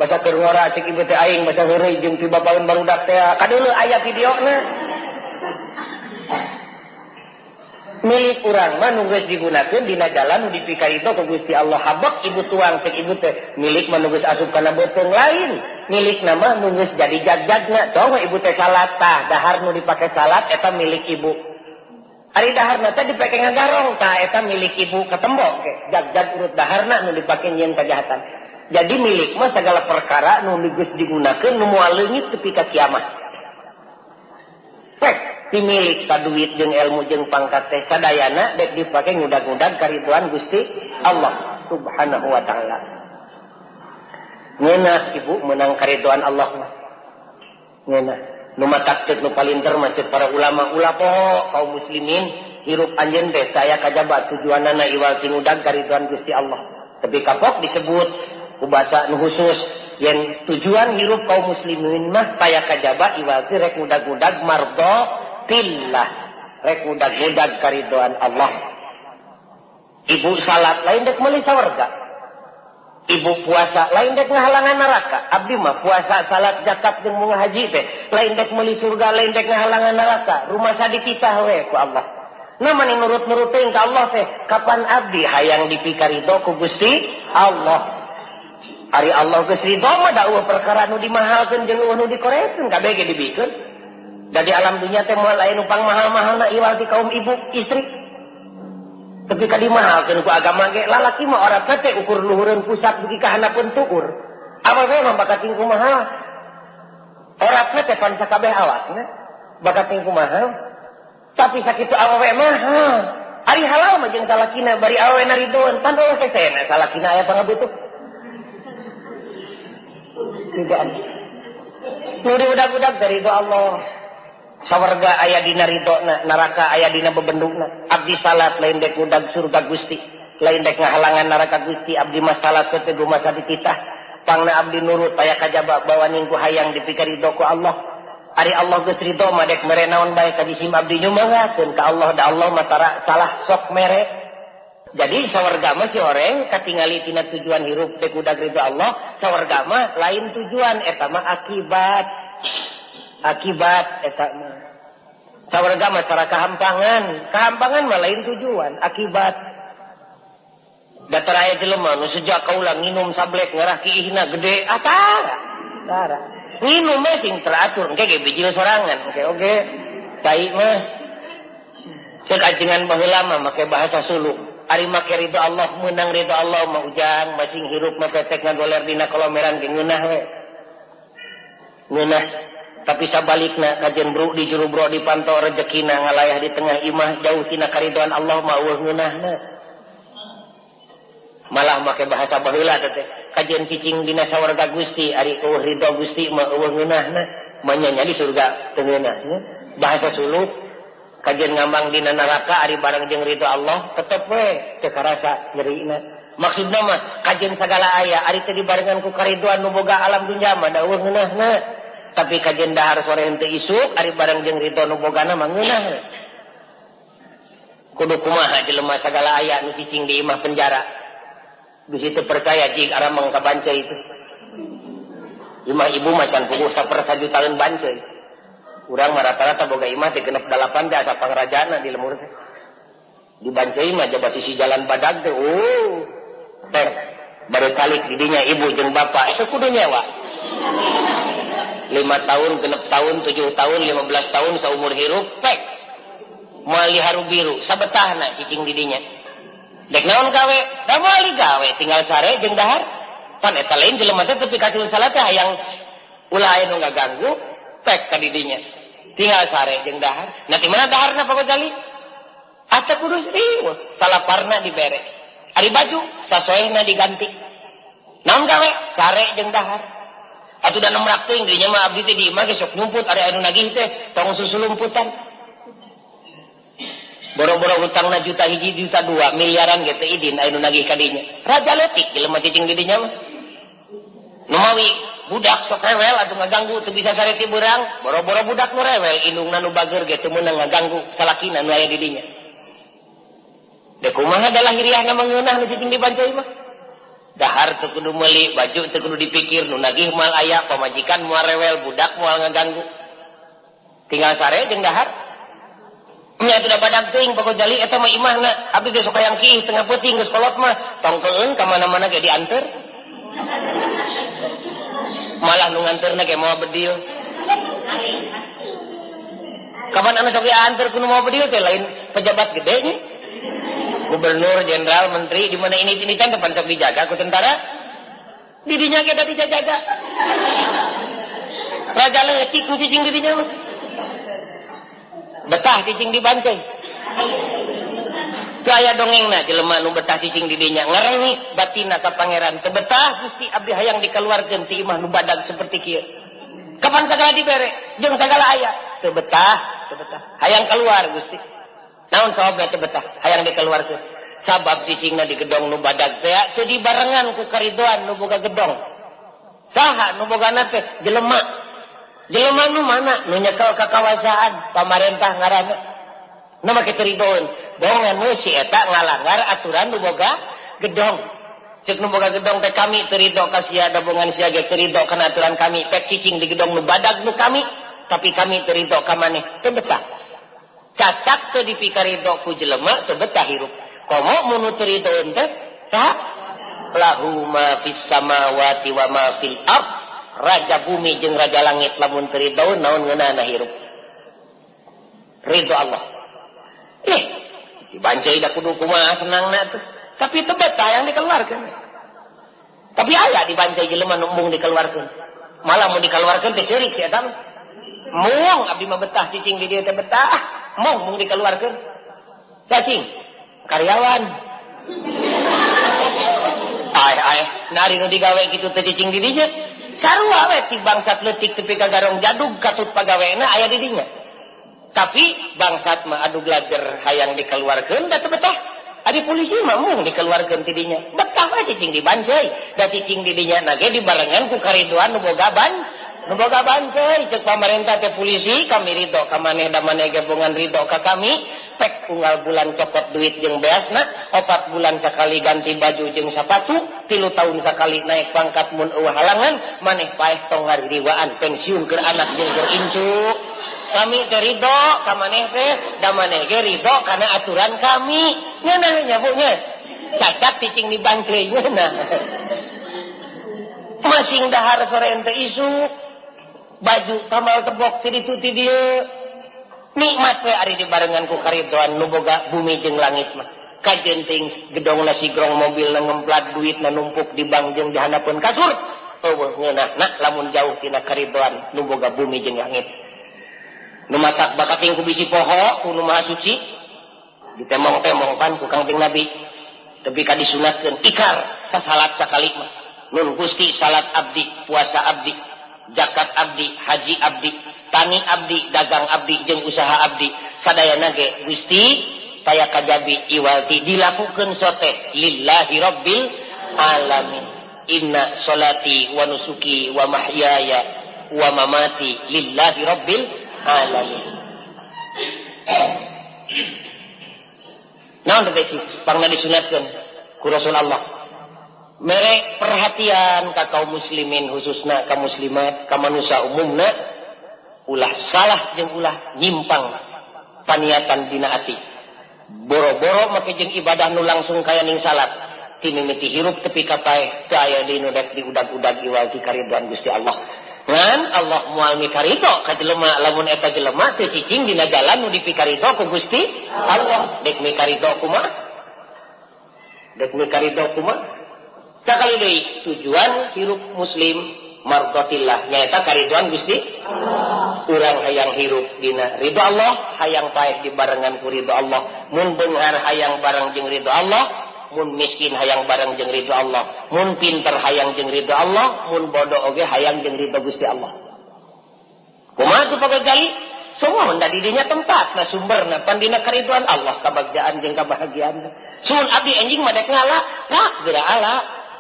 Basa keur ngora cek ibu teh aing basa heureuy jeung ti bapaeun barudak teh. Kadeuleu aya videona. Milik urang mah nu geus digunakeun dina jalan nu dipikarido ku Gusti Allah. Habek ibu tuang cek ibu teh milik mah nu geus asup kana beuteung lain. Milik mah nu geus jadi jagjagna. Tong ibu teh salat tah dahar nu dipake salat eta milik ibu. Ari daharna teh dipake ngagarong tah eta milik ibu ketembok ke jag-jag urut daharna nu dipake nyieun kajahatan. Jadi milik mah segala perkara nu geus digunakeun nu moal leungit tepi ka kiamat. Pek dimilik ka duit jeung ilmu jeung pangkat teh sadayana dek dipake ngudag-ngudag kariduan Gusti Allah Subhanahu wa taala. Ngeunah ibu meunang kariduan Allah mah. Ngeunah. Nu matak ceuk nu palinter mah ceuk para ulama ulah poho kaum muslimin hirup anjeun teh saya kajaba tujuanana iwal ti ngudag kariduan Gusti Allah. Tapi kapok disebut ku basa nu khusus yen tujuan hirup kaum muslimin mah taya kajaba iwal ti rek ngudag-ngudag mardo tillah, rek ngudag-ngudag karidoan Allah. Ibu salat lain dek meuli sawarga. Ibu puasa lain dek ngahalangan neraka. Abdi mah puasa salat zakat jeung bunga haji teh lain dek meuli surga lain dek ngahalangan neraka. Rumah sadititah we ku Allah. Nah mani nurut-nurut teuing ka Allah teh kapan abdi hayang dipikarido ku Gusti Allah. Ari Allah geus ridho mah da eueuh perkara nu dimahalkeun jeung eueuh nu dikorekeun kabeh ge dibikeun. Da di alam dunya teh moal aya nu pangmahal-mahalna iwal ti kaum ibu istri. Tapi ka dimahalkeun ku agama ge lalaki mah oratna teh ukur luhureun pusat dugi ka handapeun tuur. Awewe mah bakat tingku mahal. Oratna teh pan sakabeh awakna bakat tingku mahal. Tapi sakitu awewe mahal. Ari halal mah jeung salakina bari awewe naridoeun pan eueuh sesena salakina aya pangabutuh. Tidak. Nu diudag-udag dari ridho Allah. Sawarga aya dina ridhona, neraka aya dina bebendungna. Abdi salat lain dek ngudag surga Gusti, lain dek ngahalangan neraka Gusti. Abdi mah salat teh masa dititah. Pangna abdi nurut aya kajaba bawa ningku hayang dipikaridho ku Allah. Ari Allah geus ridho mah dek mere naon bae ka jisim abdi nyumangakeun ka Allah da Allah mah tara salah sok mere. Jadi sawarga mah si oreng katingali tina tujuan hirup dek udag ridho Allah, sawarga mah lain tujuan eta mah akibat. Akibat eta mah. Sawarga mah cara kahampangan, kahampangan mah lain tujuan, akibat. Datar aya jelema nu sejak kaula nginum sablek ngarah kiihna gede, ah tara. Tara. Nginum mah sing teratur, engke ge bijil sorangan, oke oke. Tai mah. Ceuk ajengan baheula mah make bahasa suluk. Ari make ridho Allah meunang ridho Allah mah ujang masing hirup mah petek ngagoler dina kolomeran ge ngeunah we. Ngeunah. Tapi sabalikna kajen bro di juru bro dipantau rezekina ngalayah di tengah imah jauh tina karidoan Allah mah eueuh ngeunahna. Malah make bahasa baheula teh kajen cicing dina sawarga Gusti ari eueuh ridho Gusti mah eueuh ngeunahna. Manyanya di surga teu ngeunahna. Bahasa suluk kajen ngambang dina neraka ari bareng jeung ridho Allah tetep we teu karasa nyerina. Maksudna mah kajen sagala aya ari teu dibarengan ku karidoan nu boga alam dunya mah da eueuh ngeunahna. Tapi kajen dahar sore henteu isuk ari bareng jeung ridho nu bogana mah ngeunah. Kudu kumaha jelema sagala aya nu cicing di imah penjara. Bisi teu percaya jig arameng ka bancai itu. Imah ibu mah can puguh sapersajutaan bancai. Urang mah rata-rata boga imah teh genep dalapan teh asa pangrajana di lemur teh. Di bancai mah jaba sisi jalan badag teh. Teh baru kalik di dinya ibu jeung bapak itu kudu nyewa. 5 tahun, genep tahun, 7 tahun, 15 tahun saumur hirup pek. Moal diharu biru sabetahna cicing di dinya. Dek naon gawe? Da moal digawe tinggal sare jeung dahar. Pan eta lain jelema teh tepi ka salat teh hayang ulah aya nu ngaganggu pek ka di dinya. Tinggal sare jeung dahar. Nah di mana daharna Pak Gozali? Ata kudu riweuh, salaparna dibere. Ari baju sasoehna diganti. Naon gawe? Sare jeung dahar. Atuh da nemrak teuing dinya mah abdi teh di imah ge sok nyumput ari anu nagih teh tong susulumputan. Boro-boro hutangna juta hiji juta dua miliaran ge teu idin anu nagih ka dinya. Raja leutik jelema cicing di dinya mah. Nu mawi budak sok rewel atuh ngaganggu teu bisa sare ti beurang, boro-boro budak nu rewel indungna nu bager ge teu meunang ngaganggu salakina nu aya di dinya. Dek kumaha da lahiriahna mah ngeunah nu cicing di bancai mah. Dahar teu kudu meuli, baju teu kudu dipikir, nu nagih moal aya, pamajikan moal rewel, budak moal ngaganggu. Tinggal sare jeung dahar. Nya teu badag teuing Pak Gojali eta mah imahna, abdi teh sok hayang kiih tengah peuting geus kolot mah, tong keun ka mana-mana ge dianteur. Malah nu nganteurna ge moal bedil. Kapan anu sok dianteur ku nu moal bedil teh lain pejabat gede nya. Gubernur, jenderal, menteri, di mana ini kan depan sok dijaga ku tentara. Didinya ge da dijaga. Raja leutik nu cicing di dinya mah. Betah cicing di bancai. Teu aya dongengna jelema nu betah cicing di dinya ngarengik batinna ka pangeran. Teu betah Gusti abdi hayang dikaluarkeun ti imah nu badag seperti kieu. Kapan sagala dibere jeung sagala aya. Teu betah, teu betah. Hayang keluar Gusti. Naon sababna teu betah hayang dikeluarkeun? Sabab cicingna di gedong nu badag teh teu dibarengan ku karidoan nu boga gedong. Saha nu bogana teh? Jelema. Jelema nu mana? Nu nyekel kakawasaan pamarentah ngaranna. Nu make teu ridoeun. Bongan we si eta ngalanggar aturan nu boga gedong. Ceuk nu boga gedong teh kami teu rido ka sia da bongan sia ge teu rido kana aturan kami. Pek cicing di gedong nu badag nu kami, tapi kami teu rido ka maneh. Teu betah. Cacak teu dipikarido ku jelema teu betah hirup. Komo mun teu ridoeun teh saha? Lahu ma fis samawati wa ma fil ard. Raja bumi jeung raja langit lamun teu ridoeun naon ngeunahna hirup. Ridho Allah. Dibancai da kudu kumaha senangna tuh. Tapi teu betah yang dikeluarkeun. Tapi aya dibancai jelema nu embung dikeluarkeun. Malah mun dikeluarkeun teh ceurik si eta mah. Moong abdi mah betah cicing di dieu teh betah. Mong mung dikeluarkeun. Cacing karyawan. Ai nari nu digawe kitu teh cicing di dinya. Sarua we ti bangsat leutik tepi ka garong jadug katut pagawena aya di dinya. Tapi bangsat mah adu glager hayang dikeluarkeun da teu betah. Ari polisi mah mung dikeluarkeun ti dinya. Betah we cicing di bancai. Da cicing di dinya na ge dibarengan ku karidoan nu boga ban. Nu boga bancai ceuk pamarentah teh polisi kami ridho ka maneh da maneh ge bongan ridho ka kami. Pek unggal bulan copot duit jeung beasna, 4 bulan sakali ganti baju jeung sapatu, 3 tahun sakali naik pangkat mun eueuh halangan, maneh paeh tong ngaririwaan pensiun keur anak jeung keur incu. Kami teh ridho ka maneh teh da maneh ge ridho kana aturan kami. Ngeunah nya bu nya. Cacat cicing di bancai ngeunah. Masing dahar sore teh isuk. Baju kamal tebok ti ditu ti dieu. Nikmat we ari dibarengan ku karidoan nu boga bumi jeung langit mah. Kajen teuing gedongna sigrong mobilna ngemplat duitna numpuk di bank jeung di handapeun kasur. Eueuh ngeunahna lamun jauh tina karidoan nu boga bumi jeung langit. Nu matak bakating ku bisi poho ku nu maha suci ditemong-temong pan ku Kangjeng Nabi. Tepi ka disunatkeun ikar sasalat sakali mah. Nun Gusti salat abdi, puasa abdi, zakat abdi, haji abdi, tani abdi, dagang abdi, jeung usaha abdi, sadayana ge Gusti taya kajabi iwalti dilakukeun sote lillahi rabbil alamin. Inna sholati wa nusuki wa mahyaya wa mamati lillahi rabbil alamin. Naon teh sih pangna disunatkeun ku Rasulullah. Mere perhatian ka kaum muslimin khususna ka muslimat ka manusia umumna, ulah salah jeung ulah nyimpang paniatan dina ati. Boro-boro make jeung ibadah nu langsung kaya ning salat, ti mimiti hirup tepi ka paeh teu aya deui nu dek diudag-udag iwal ti karidhoan Gusti Allah. Ngan Allah moal mikaridho ka jelema lamun eta jelema teu cicing dina jalan nu dipikaridho ku Gusti Allah. Dek mikaridho kumaha? Dek mikaridho kumaha? Sakali deui tujuan hirup muslim mardatillah nyaeta karidhoan Gusti Allah. Urang hayang hirup dina ridho Allah, hayang paeh dibarengan ku ridho Allah. Mun beunghar hayang bareng jeung ridho Allah, Allah, mun miskin hayang bareng jeung ridho Allah, mun pinter hayang jeung ridho Allah, mun bodoh oge hayang jeung ridho Gusti Allah. Kumaha tuh pagegali? Semua da di dinya tempatna sumberna pan dina kariduan Allah kabagjaan jeung kabahagiaan. Sun abdi anjing mah dek ngala, rak geura ala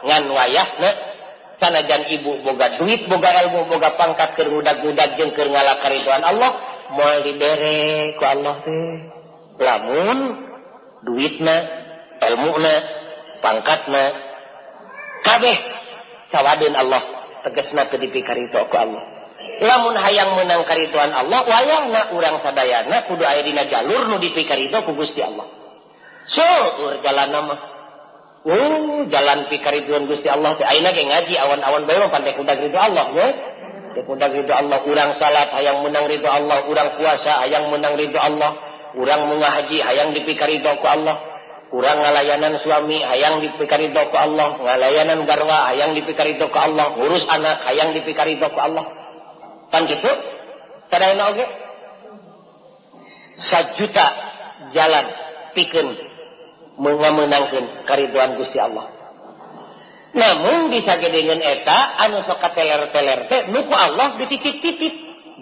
ngan wayahna sanajan ibu boga duit, boga ilmu, boga pangkat keur ngudag-ngudag jeung keur ngala kariduan Allah, moal dibere ku Allah teh. Lamun duitna, ilmuna, pangkatna kabeh sawadeun Allah, tegasna teu dipikaritu ku Allah. Lamun hayang menang kariduan Allah, wayahna urang sadayana kudu aya dina jalur nu dipikaritu ku Gusti Allah. Seueur jalanna mah. Jalan pikariduan Gusti Allah teh ayeuna ge ngaji awan-awan bae mah pandai kudag ridho Allah nya. Teh kudag ridho Allah, urang salat hayang menang ridho Allah, urang puasa hayang menang ridho Allah, urang munggah haji hayang dipikarido ku Allah, urang ngalayanan suami hayang dipikarido ku Allah, ngalayanan garwa hayang dipikarido ku Allah, ngurus anak hayang dipikarido ku Allah. Kan gitu? Sadayana oge sajuta jalan pikeun mengameunangkeun kariduan Gusti Allah. Namun bisa gedengeun eta anu sok kateler-teler teh nu ku Allah dititip-titip.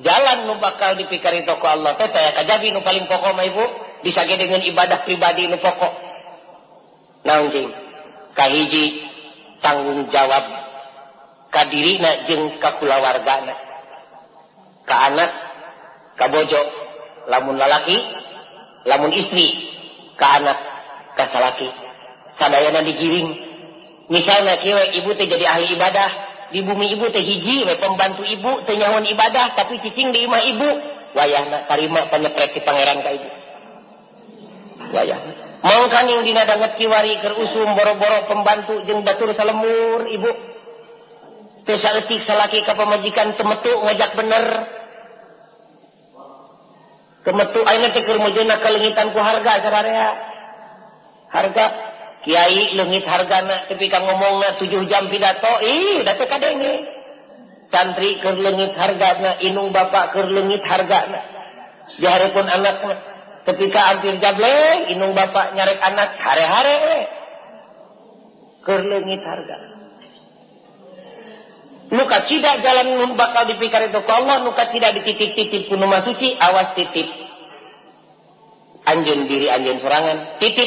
Jalan nu bakal dipikarido ku Allah teh taya kajabi nu paling pokok mah ibu, bisa gedengeun ibadah pribadi nu pokok. Naon cing? Kahiji tanggung jawab ka dirina jeung ka kulawargana. Ka anak, ka bojo, lamun lalaki, lamun istri, ka anak, ka salaki. Sadayana digiring. Misalnya kieu ibu teh jadi ahli ibadah, di bumi ibu teh hiji we pembantu ibu teh nyahoan ibadah tapi cicing di imah ibu, wayahna tarima panyepret ti pangeran ka ibu. Wayahna. Mangkaning dina danget kiwari keur usum boro-boro pembantu jeung batur salemur ibu. Teu saeutik salaki ka pamajikan teu metu ngajak bener. Teu metu ayeuna teh keur meujeunna kaleungitan ku harga sararea. Harga kiai leungit hargana tepi ka ngomongna 7 jam pidato, ih da teu kadenge. Santri keur leungit hargana, indung bapak keur leungit hargana. Di hareupeun anakna tepi ka hampir jableh, indung bapak nyarek anak hare-hare we. Keur leungit harga. Nu kacida jalan nu bakal dipikaritu ku Allah, nu kacida dititip-titip ku nu Maha Suci, awas titip. Anjeun diri anjeun sorangan, titip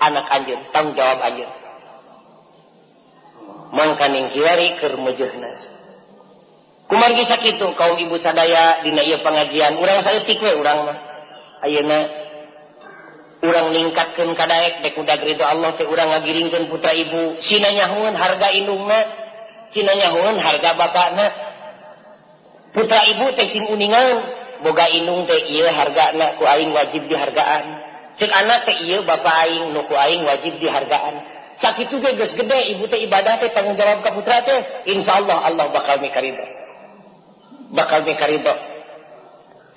anak anjeun, tanggung jawab anjeun. Mangkaning kiwari keur meujeunna. Kumargi sakitu kaum ibu sadaya dina ieu pangajian, urang saeutik we urang mah. Ayeuna urang ningkatkeun kadaek dek udag ridho Allah teh urang ngagiringkeun putra ibu, sina nyahoeun harga indungna, sina nyahoeun harga bapakna. Putra ibu teh sing uningan, boga indung teh ieu hargana ku aing wajib dihargaan. Cek anak teh ieu bapak aing nu ku aing wajib dihargaan. Sakitu ge geus gede ibu teh ibadah teh tanggung jawab ka putra teh, insyaallah Allah bakal mikaridho. Bakal mikaridho.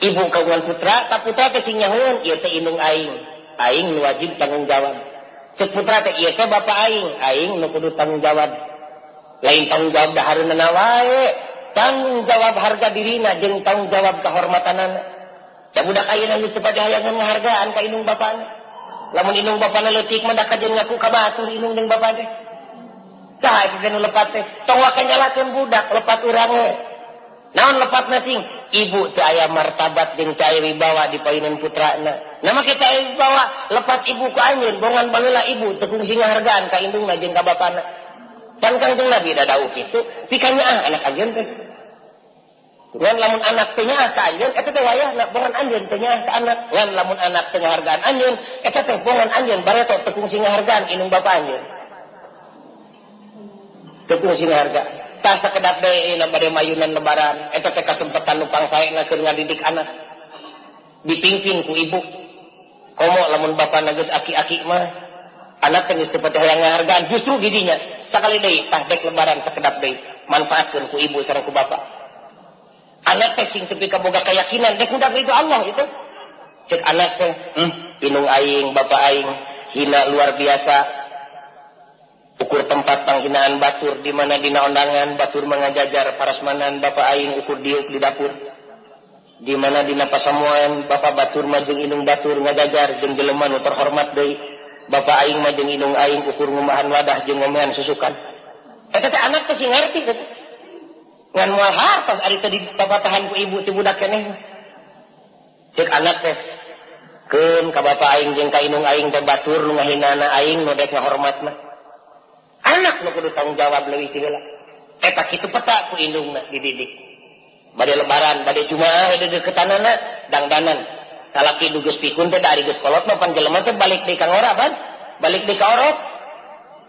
Ibu kagungan putra, ka putra teh sing nyahoeun ieu teh indung aing, aing nu wajib tanggung jawab. Cek putra teh ieu teh bapak aing, aing nu kudu tanggung jawab. Lain tanggung jawab dahareunana wae, tanggung jawab harga dirina jeung tanggung jawab kehormatanana. Da budak ayeuna geus teu pajahayangan ngahargaan ka indung bapana. Lamun indung bapana leutik mah da kajeun ngaku ka batur indung jeung bapa teh. Tah eta teh nu lepat teh, tong waka nyalakeun budak, lepat urang we. Naon lepatna cing? Ibu teu aya martabat jeung teu aya wibawa di payunan putrana. Nah make teu aya wibawa, lepat ibu ku anjeun, bongan baheula ibu teu kungsi ngahargaan ka indungna jeung ka bapana. Pan Kangjeng Nabi da dawuh kitu, pikanyaah anak anjeun teh. Ngan lamun anak teh nyaah ka anjeun, eta teh wayahna bongan anjeun teh nyaah ka anak. Ngan lamun anak teh ngahargaan anjeun, eta teh bongan anjeun bareto teu kungsi ngahargaan indung bapa anjeun. Teu kungsi ngahargaan. Tah sakedap deui bade mayunan lebaran, eta teh kasempatan nu pangsaena keur ngadidik anak. Dipimpin ku ibu. Komo lamun bapana geus aki-aki mah, anak teh geus teu pati hayang ngahargaan, justru didinya sakali deui tah dek lebaran sakedap deui, manfaatkeun ku ibu sareng ku bapa. Anak teh sing tepi ka boga keyakinan dek udah ridho Allah itu. Cek anak teh, indung aing, bapa aing hina luar biasa. Ukur tempat panghinaan batur di mana dina ondangan batur mangajajar parasmanan bapa aing ukur diuk di dapur. Di mana dina pasamuan bapa batur mah jeung indung batur ngajajar jeung jelema nu terhormat deui. Bapak aing mah jeung indung aing ukur ngumahan wadah jeung ngomean susukan. Eta teh anak teh sing ngarti teh. Ngan moal hartos ari teh dipapatahan ku ibu ti budak keneh. Cek anak teh keun ka bapak aing jeung ka indung aing teh batur nu ngahinana aing nu dek ngahormat mah. Anak nu kudu tanggung jawab leuwih ti heula. Eta kitu peta ku indungna dididik. Bade lebaran, bade jumaah deukeutanana dangdanan. Salaki geus pikun teh dari geus kolot mah pan jelema teh balik deui ka ngora pan, balik deui ka orok.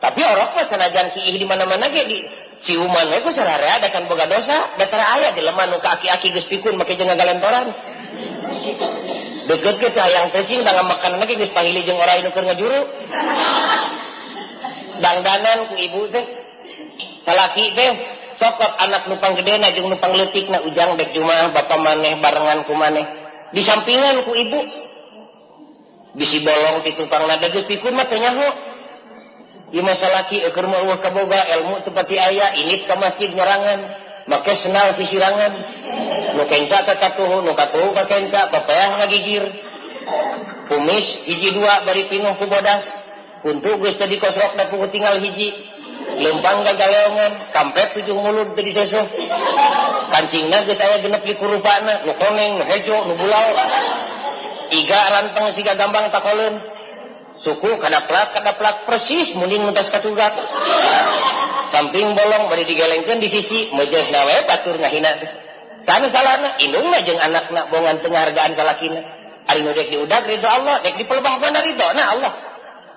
Tapi orok mah sanajan kiih di mana-mana ge di ciuman we ku sararea da kan boga dosa, da tara aya jelema nu ka aki-aki geus pikun make jeung ngagalentoran. Deukeut ge teh hayang teh sing da ngamakanna ge geus pahili jeung orai nu keur ngajuru. Dangdanan ku ibu teh. Salaki teh cokot anak nu panggedena jeung nu pangleutikna ujang dek jumaah bapa maneh barengan ku maneh. Di sampingan ku ibu bisi bolong ti tukang nada geus pikun mah teu nyaho. Ieu mah salaki eueuh mah eueuh kaboga ilmu teu pati aya init ka masjid nyerangan make senal sisirangan nu kenca ka katuhu nu katuhu ka kenca papeah ngagigir kumis hiji dua bari pinuh ku bodas kuntu geus teu dikosrok da puguh tinggal hiji lempang gagaleongan kampret 7 mulut teu diseseh kancingna geus aya 26 rupana nu koneng nu hejo nu bulau iga ranteng siga gambang takoleun suku kadaplak persis munding mentas katugak samping bolong bari digelengkeun di sisi mejehna we batur ngahina teh tanu salahna indungna jeung anakna bongan penghargaan salakina ari nu dek diudag ridho Allah dek dipelebah mana ridhona Allah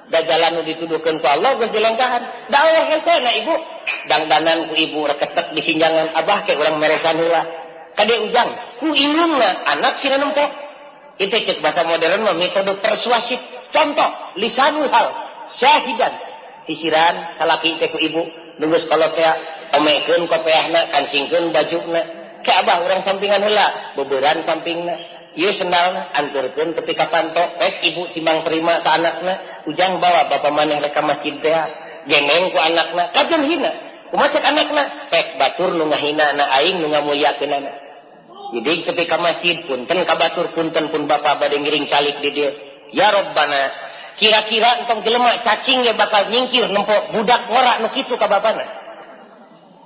da jalan nu dituduhkeun ku Allah geus dilengkahan da Allah hesena ibu dangdanan ku ibu reketek di sinjangan abah ke urang meresan heula kade ujang ku indungna anak sina nempo itu cek bahasa modern mah metode persuasif. Contoh lisanul hal syahidan sisiran salaki teh ku ibu nunggu sekolah teh omekeun kopeahna kancingkeun bajuna ke abah urang sampingan heula beberan sampingna ieu sendalna anturkeun tepi ka panto pek ibu timbang terima ka anakna ujang bawa bapa maneh rek ka masjid teh gengeng ku anakna kajen hina kumaha cek anakna pek batur nu ngahina na aing nu ngamulyakeunana. Jadi ketika masjid punten ka batur punten pun bapa bade ngiring calik di dieu. Ya Robbana, kira-kira entong jelema cacing ge bakal nyingkir nempo budak ngora nu kitu ka bapana.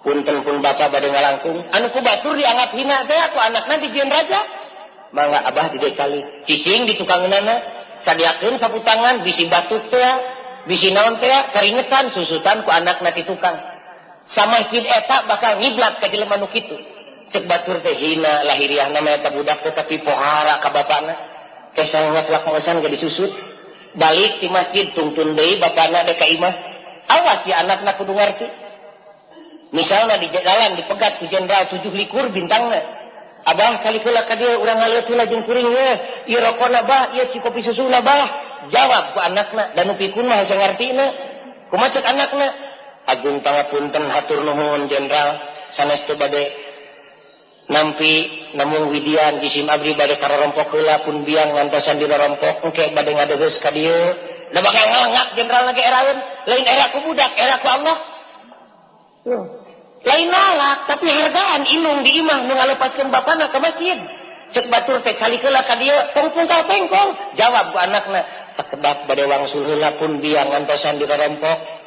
Punten pun bapa bade ngalangkung, anu ku batur dianggap hina teh ku anakna dijieun raja. Mangga abah di dieu calik. Cicing di tukangeunana, sadiakeun sapu tangan bisi batuk teh, bisi naon teh, keringetan susutan ku anakna di tukang. Samasjid eta bakal ngiblat ka jelema nu kitu. Cek batur teh hina lahiriahna mah eta budak teh tapi pohara ka bapana. Teh sangat lakosan ge disusut. Balik ti masjid tungtun deui bapana dek ka imah. Awas ya anakna kudu ngarti. Misalna di jalan dipegat ku jenderal 7 likur bintangna. Abah kali heula ka dieu urang ngaleut heula jeung kuring we. Ieu rokona bah, ieu cikopi susuna bah. Jawab ku anakna da nu pikun mah hese ngartina. Kumaha cek anakna? Agung pangapunten hatur nuhun jenderal sanes teu bade nampi namung widian jisim abdi bade karorompok heula pun biang ngantosan dirorompok engke bade ngadegeus ka dieu da bakal ngalengak jenderal ge eraeun lain era ku budak era ku Allah lain nalak tapi hargaan inung di imah nu ngalepaskeun bapana ka masjid cek batur teh calik heula ka dieu tong pungkal pengkong jawab ku anakna sakedap bade wangsul heula pun biang ngantosan dirorompok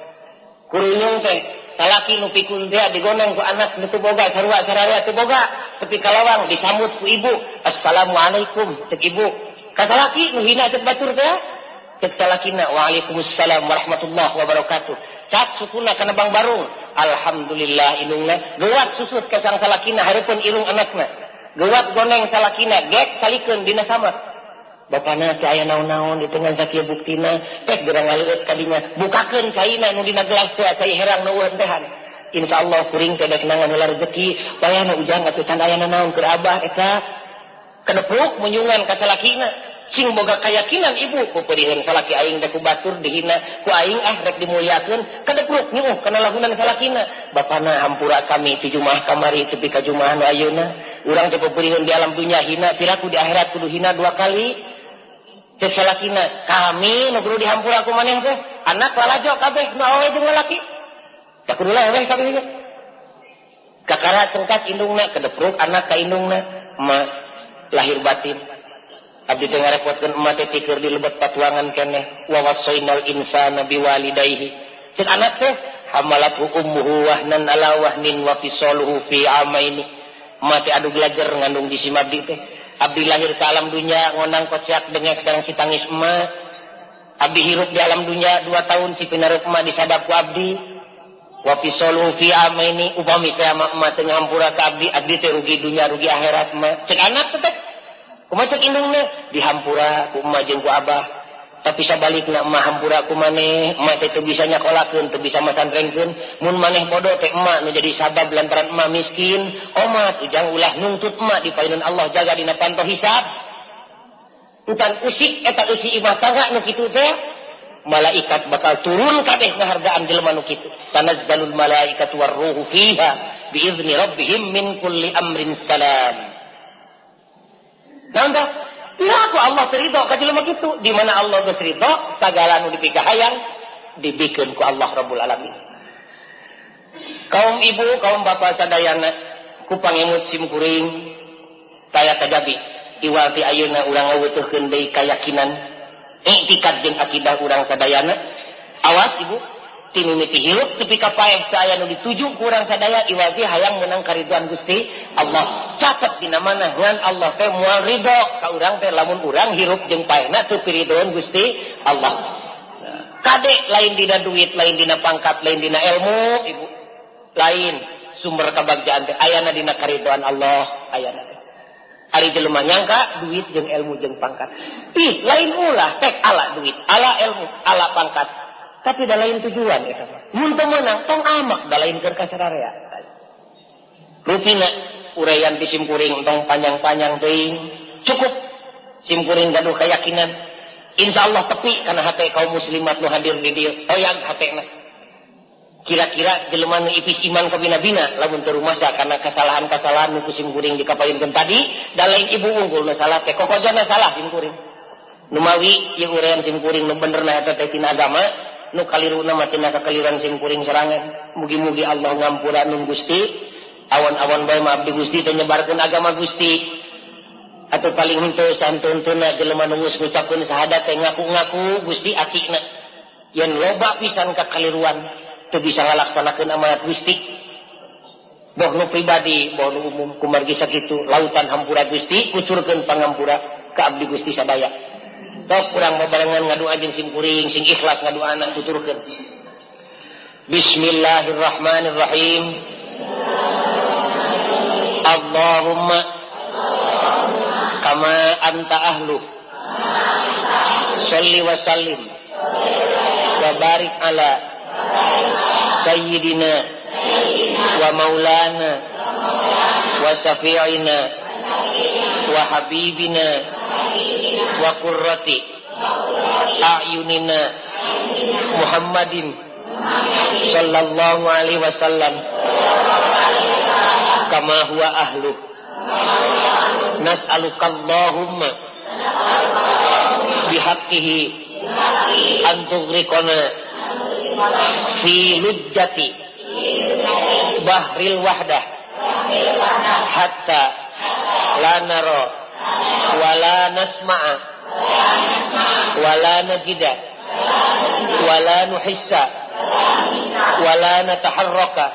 kurunyung teh salaki nu pikun teh digoneng ku anak nu teu boga sarua sararea teu boga tepi ka lawang disambut ku ibu assalamualaikum cek ibu ka salaki nu hina cek batur teh cek salakina waalaikumsalam warahmatullahi wabarakatuh cat sukuna kana bang barung alhamdulillah indungna geuat susut ka sang salakina hareupeun irung anakna geuat goneng salakina gek salikeun dina sama bapana teh aya naon-naon di tengah sakieu buktina pek gerang ngaleueut ka dinya bukakeun caina nu dina gelas teh cai herang nu eueun tehan insyaallah kuring teh dek nangan heula rezeki bayana ujang atuh can aya naon keur abah eta kedepuk munyungan ka salakina sing boga kayakinan ibu pupuriheun salaki aing teh ku batur dihina ku aing ah rek dimulyakeun kedepuk nyuuh kana lagunan salakina bapana hampura kami ti jumaah kamari tepi ka jumaah nu ayeuna urang teh pupuriheun di alam dunya hina piraku di akhirat kudu hina 2 kali cek salakina kami nu kudu dihampura ku maneh teh anak lalajo kabeh nu awewe jeung lalaki da kudu leweh kabeh ge kakara cengkak indungna kedepruk anak ka indungna ma lahir batin Abdi teh ngarepotkeun emak teh tikeur di lebet patuangan keneh wa wasainal insana biwalidayhi. Cek anak teh hamalathu ummuhu wahnan ala wahnin wa fisaluhu fi amaini. Emak teh adu belajar ngandung jisim abdi teh. Abdi lahir ke alam dunya ngonang kocak dengek sareng citangis emak. Abdi hirup di alam dunya 2 tahun cipinareup emak disadap ku abdi. Wa fisaluhu fi amaini upami teh emak teh ngampura ka abdi, abdi teh rugi dunya rugi akhirat emak. Cek anak teh kumaha cek indungna dihampura ku emak jeung ku abah. Tapi sabalikna emak hampura ku maneh, emak teh teu bisa nyakolakeun, teu bisa masantrenkeun. Mun maneh bodoh teh emak nu jadi sabab lantaran emak miskin. Omat ujang ulah nuntut emak di payunan Allah jaga dina panto hisab. Entan usik eta eusi imah tangga nu kitu teh malaikat bakal turun kabeh ngahargaan jelema nu kitu. Tanazzalul malaikatu warruhu fiha biizni rabbihim min kulli amrin salam. Naon tah? Piraku Allah ridho ka jelema kitu. Di mana Allah geus ridho, sagala nu dipikahayang dibikeun ku Allah Rabbul Alamin. Kaum ibu, kaum bapak sadayana ku pangemut sim kuring taya kajabi iwal ti ayeuna urang ngaweutuhkeun deui kayakinan iktikad jeung akidah urang sadayana. Awas ibu, ti mimiti hirup tepi ka paeh teu aya nu dituju ku urang sadaya iwal ti hayang meunang karidhoan Gusti Allah. Catet dina mana ngan Allah teh moal ridho ka urang teh lamun urang hirup jeung paehna teu piridhoan Gusti Allah. Kade lain dina duit, lain dina pangkat, lain dina ilmu, ibu. Lain sumber kabagjaan teh ayana dina karidhoan Allah, ayana teh. Ari jelema nyangka duit jeung ilmu jeung pangkat. Ih, lain ulah tek ala duit, ala ilmu, ala pangkat. Tapi da lain tujuan eta mah. Mun teu meunang tong amak da lain keur kasararea. Rupina uraian ti simkuring tong panjang-panjang teuing. Cukup simkuring gaduh keyakinan. Insyaallah tepi kana hate kaum muslimat nu hadir di dieu, toyag hatena. Kira-kira jelema nu ipis iman kabina-bina lamun teu rumasa kana kesalahan-kesalahan nu ku simkuring dikapayunkeun tadi, da lain ibu unggul nu salah teh kokojana salah simkuring. Numawi ieu uraian simkuring nu benerna eta teh tina agama, nu kaliruna mah tina kakaliran simkuring sorangan. Mugi-mugi Allah ngampura nun Gusti. Awan-awan bae mah abdi Gusti teh nyebarkeun agama Gusti. Atau paling henteu santuntuna jelema nu geus ngucapkeun syahadat teh ngaku-ngaku Gusti atina. Yen loba pisan kakaliruan teu bisa ngalaksanakeun amanat Gusti. Boh nu pribadi, boh nu umum kumargi sakitu lautan hampura Gusti kucurkeun pangampura ka abdi Gusti sadaya. Sok urang babarengan ngadua jeung simkuring sing ikhlas ngaduana tuturkeun. Bismillahirrahmanirrahim. Allahumma kama anta ahlu sholli wa sallim wa barik ala sayyidina wa maulana wa syafi'ina wa habibina wa qurrati a'yunina Muhammadin sallallahu alaihi wasallam kama huwa ahlu nas'aluka Allahumma bihaqqihi an tughriqana fi lujjati bahril wahdah hatta la nara wa la nasma'a wa la najida wa la nuhissa wa la nataharraka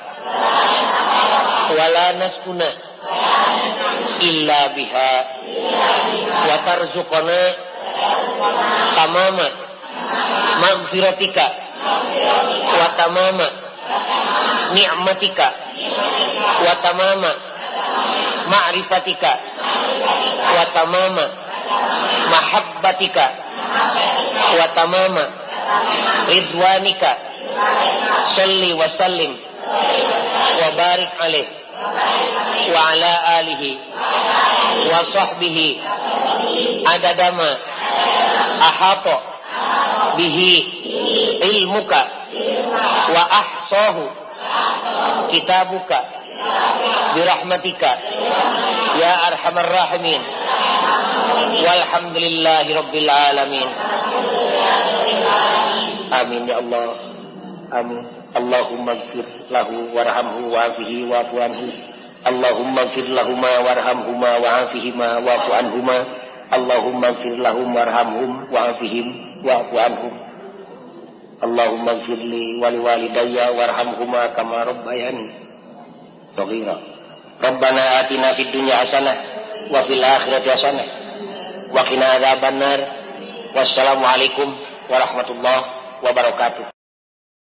wa la naskuna illa biha wa tarzuqana tamama maghfiratika wa tamama ni'matika wa tamama ma'rifatika wa tamama mahabbatika wa tamama ridwanika shalli wa sallim wa barik alaih wa ala alihi wa sahbihi adadama ahata bihi ilmuka wa ahsahu kitabuka birahmatika ya arhamar rahimin walhamdulillahi rabbil alamin. Amin ya Allah. Amin. Allahumma ighfir lahu warhamhu wa'afihi wa'fu anhu. Allahumma ighfir lahuma warhamhuma wa'afihima wa'fu anhuma. Allahumma ighfir lahum warhamhum wa'afihim wa'fu anhum. Allahumma ighfir li wa liwalidayya warhamhuma kama rabbayani shaghira. Rabbana atina fid dunya hasanah wa fil akhirati hasanah wa qina adzabannar. Wassalamualaikum warahmatullahi wabarakatuh.